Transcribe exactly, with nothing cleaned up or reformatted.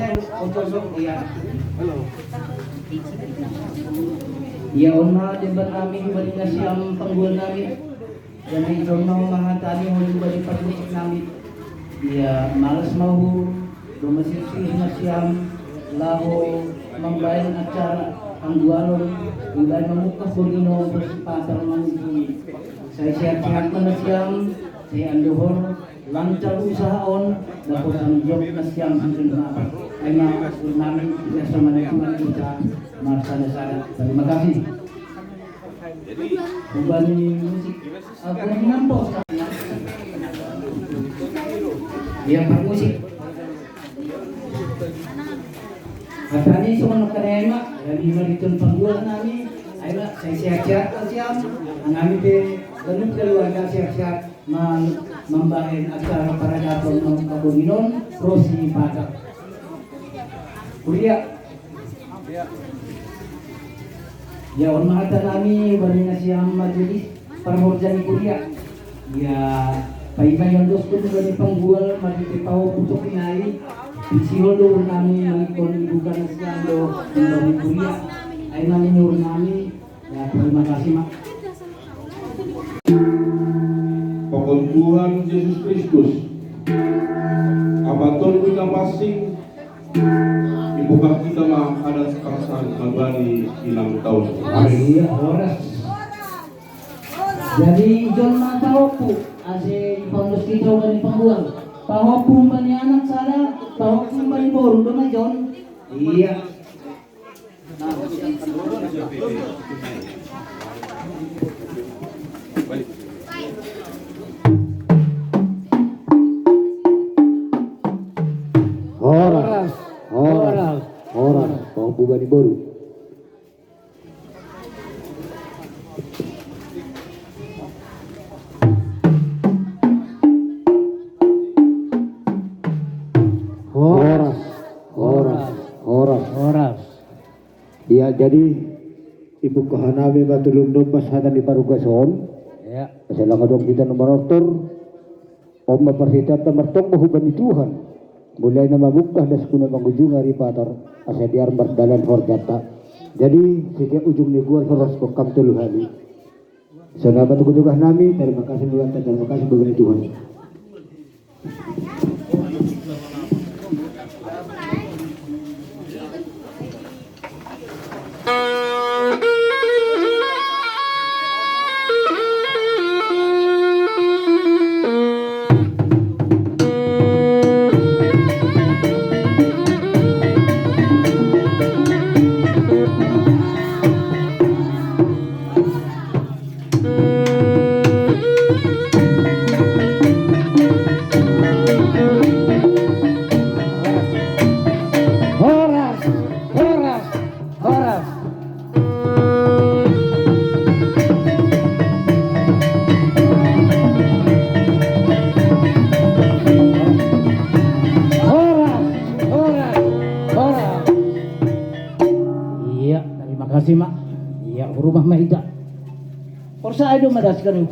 Iya. Iya, on ma demban nami, hubaen nasiam panggual nami. Jadi, jolma on ma hata ni, on hubaen parmusik nami. Iya, mauas ma uhur, domma sirsir nasiam laho mambaen acara panggualon, hubaen mamungka borngin on, terus patar mangunjungi. Sai sehat-sehat ma nasiam, sai andohor lancar usaha on, dapotan job nasiam, sundun ma. Ai ma uhur nami, ya, sama dengan kita, marsada-sada. Terima kasih. Hubaen musik, apa ini, nampos? Iya, parmusik. Hata ni songon nangkin, ai ma, jadi mari tu panggual nami, ai ma, sai sehat-sehat nasiam, nang nami pe ganup keluarga sehat-sehat, ma-, mambaen acara paradaton on, panggualon on, ro si Patak. Kuria. Ya, on ma hata nami, hubaen nasiam majelis parhorja ni kuria. Ya, paima iandoskon hubaen panggual, marhite pahompu topi nai, sihol do uhur nami, mangihut ibuka nasiam do, hubaen kuria. Ai ma nini uhur nami, ya, terima kasih, Mak. Pakon Tuhan Jesus Kristus, Ama Tonduy Napansing, ibuka hita ma adat parsahit mambani inang taon. Amin. Iya, horas. Jadi, jolma pahompu, asa ipandos hita hubaen panggual. Pahompu hubaen anak sada, pahompu hubaen boru, do ma, Jon? Iya. Horas, horas, horas, pahompu hubaen boru. Horas, horas, horas, horas. Iya, jadi ibuka hanami ma tu lum dompas hata ni parugas on. Iya. Asa lang adong hita na manortor. On ma parhiteanta martonggo hubaen Tuhan. Mulai na mamungka, das tu na mangujungi ari Patar, asa dear mardalan horjanta. Jadi, setiap ujung ni gual horas, pokam tolu hali. Songon i ma tu jugah nami, terima kasih buat, terima kasih buat Tuhan. Horas, horas, horas. Horas, horas, horas. Iya, terima kasih, Mak. Iya, rumah mah hita. Porsea do ma das kan.